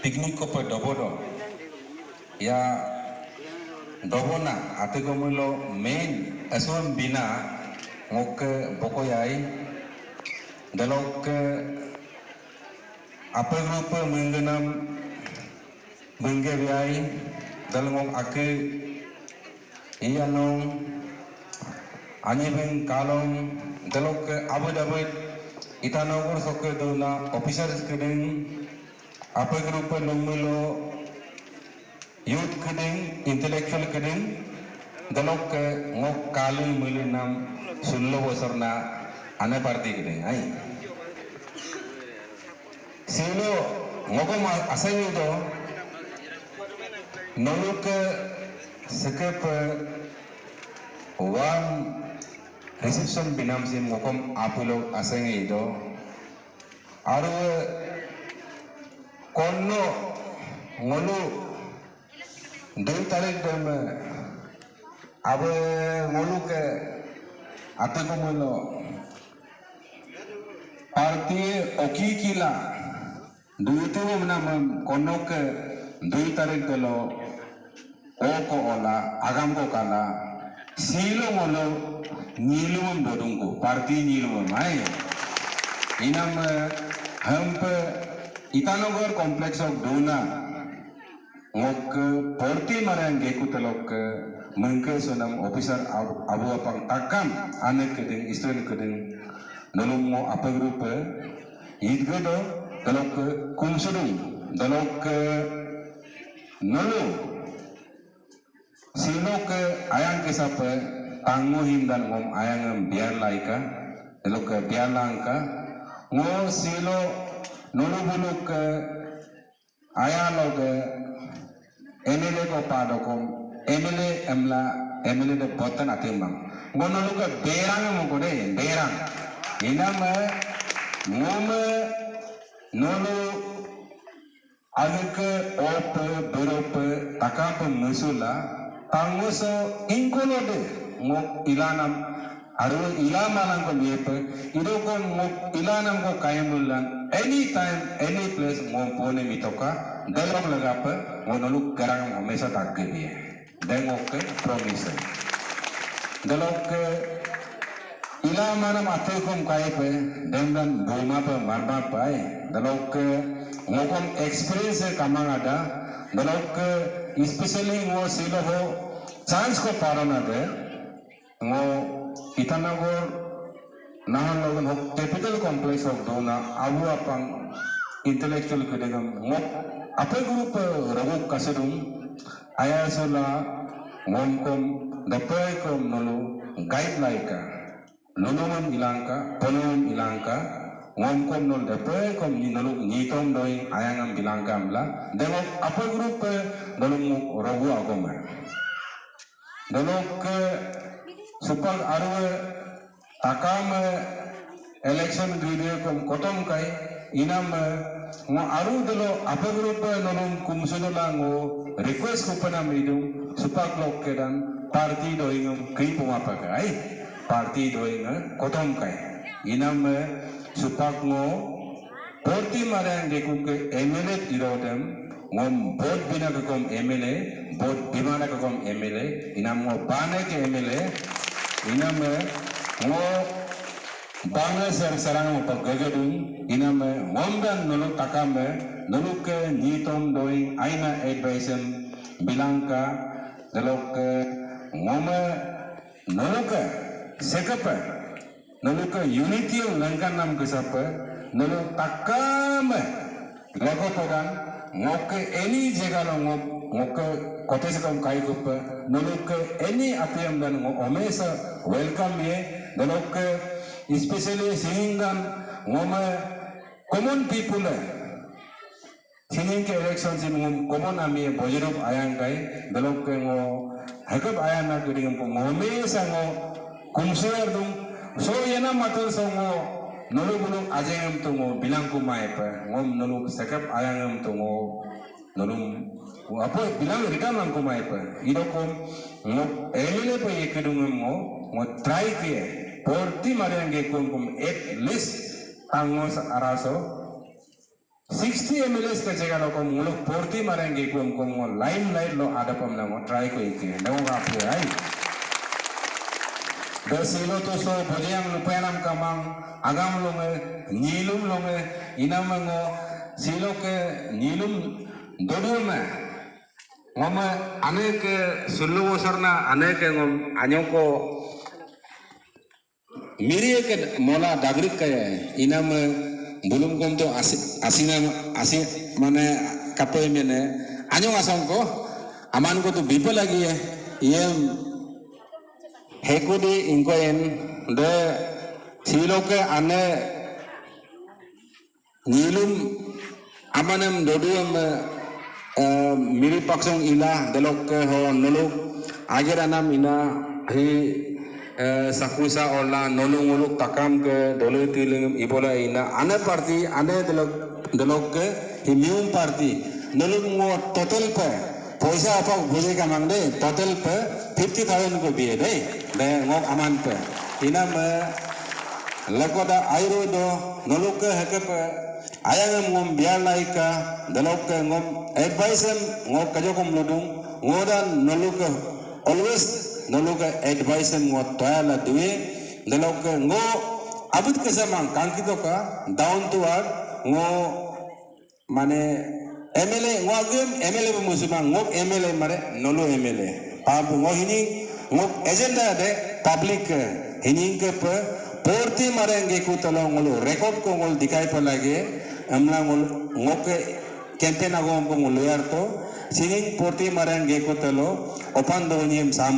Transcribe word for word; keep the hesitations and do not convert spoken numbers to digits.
picnic kope dobodo. Ya dobona atí komílo main esom bina ngokke bokoyai. Delokke ape grupe menggenam mengge biai, delngong ake iyanong, anyibeng kalong, delokke abed-abed, Itanagar sokke duna officers kedeng, ape grupe lumílo, youth kedeng, intellectual kedeng, delokke ngok kali mílínam sullo bosorna ane party kedeng, ai. Silo ngokom aseng ido, noluke sekepe warm reception binam sim ngokom apulok aseng ido. Aru konno ngolu dui tarik deme abe ngoluke atí komílo party okikila dui tubu menamem konnoke dui tarik delo oko ola agom ko kala silo ngolo nyilumem dodungku party nyilumem ai. Inam hempe Itanagar complex ok duna ngokke party marang geku telokke mengke sonam officer abu apang takam anek kedeng istri kedeng nolum ngo ape grupe idgedo delokke kumsudung delokke nolu silokke ayang kesape tango him dan ngom ayangem biar laika delokke biar langka ngo silo nolu bulukke ayaloke M L A ko padokom M L A emla M L A de botan atimang. Ngo noluke berang moko de berang. Iname ngome nolu ageke ope berope takape mesula tangoso ingkolode ngok ilanam Aru ila malang ko miepe, ido ko ngok ilanam ko kaimulan, anytime, any place ngom pone mitoka, delok legape, ngo noluk garang hamesa takke biye. Dengok ke promise. Delok ke ila manam ate kom kaipe, dengdan buma pe marma pai. Delok ke ngokom experience kamang ada, delok ke especially ngo silo ho chance ko parona de, Ngo Itanagar nahan logan hok capital complex hok dona abu apang intellectual kedengam ngok ape group roguk kasedung ayasula ngomkom dapaikom nolu guide laika nolumam ilangka ponumam ilangka ngomkom nol dapaikom ni nolu nyitom doi ayangam bilangka amla dengok ape group nolum rogu agoma. Delokke supak arue takame election gide kom kotom kai iname ngo aru delo ape group nolum kumsudola ngo request kupena midung supak lokke dan party doingem kei poma pakai party doinge kotom kai iname supak ngo Porti marang dekuke M L A irodem, ngom vote bina kekom M L A, vote bimana kekom M L A, inam ngo bane ke M L A, inam ngo bane ser serang mo pagagedung, inam ngom dan noluk takame, noluke nyitom doi aina advice em bilangka, delokke ngome noluke sekepe, Noluke unity em lengkan nam kesape, nolu takame lego podan, ngoke any jega lo ngok, ngoke kote sekam kai kupe, noluke any atiem dan ngo omesa welcome ye, noluke especially singing dan ngome common people e. Sini ke election sim ngom common ami bojerup ayang kai, delokke ngo hekep ayang na kuding ngom hamesha ngo kumsuar dung. So yena matur so ngo nolu buluk ajeng em tu ngo bilang kumai pe, ngom nolu sekep ayang em tu ngo nolum apa bilang rikam lang kumai pe. Idokom ngo M L A pe ye kudung em ngo, ngo try ke, porti mariang ke kum kum at least tangos araso sixty M L As ke jega lo kom ngoluk forty mareng ge kom kom ngo limelight lo adapam na ngo try ko ike. Demo ga pe ai. De silo to so bojang lupenam kamang agam longe nyilum longe inam ngo silo ke nyilum dodu me. Ngome ane ke sulu bosor na ane ke ngom anyong ko Miri ke mola dagrik ke inam bulum kom to asi, asina asi mane kape mene anyong asong ko aman ko to bipe lagi ye yem hekudi ingko en de silo ke ane Nilum amanam dodu am eh, miri paksong ila delokke ho noluk ager anam ina hi eh, sakusa ola nolung uluk takam ke dolu tiling ibola ina ane parti ane delok delokke hi mium parti noluk ngo total pe poisa apa boje kamang de total pe fifty thousand ko biye de de ngok aman pe ina me Lekoda airo do noluke hekepe ayangem ngom biar laika delokke ngom advice em ngok kajokom ludung ngoda noluke always noluke advice em ngo toyala duwe delokke ngo abut kesamang kangkitoka down to earth ngo Mane M L A ngok agem M L A pe musuma ngok M L A mare nolu M L A. Pab ngo hining ngok agenda de public ke hining ke pe porti mare ngeku telo ngolu record ko ngolu dikai pe lage emla ngolu ngok ke campaign agom ko ngolu yar to sining porti mare ngeku telo opan do nyem sam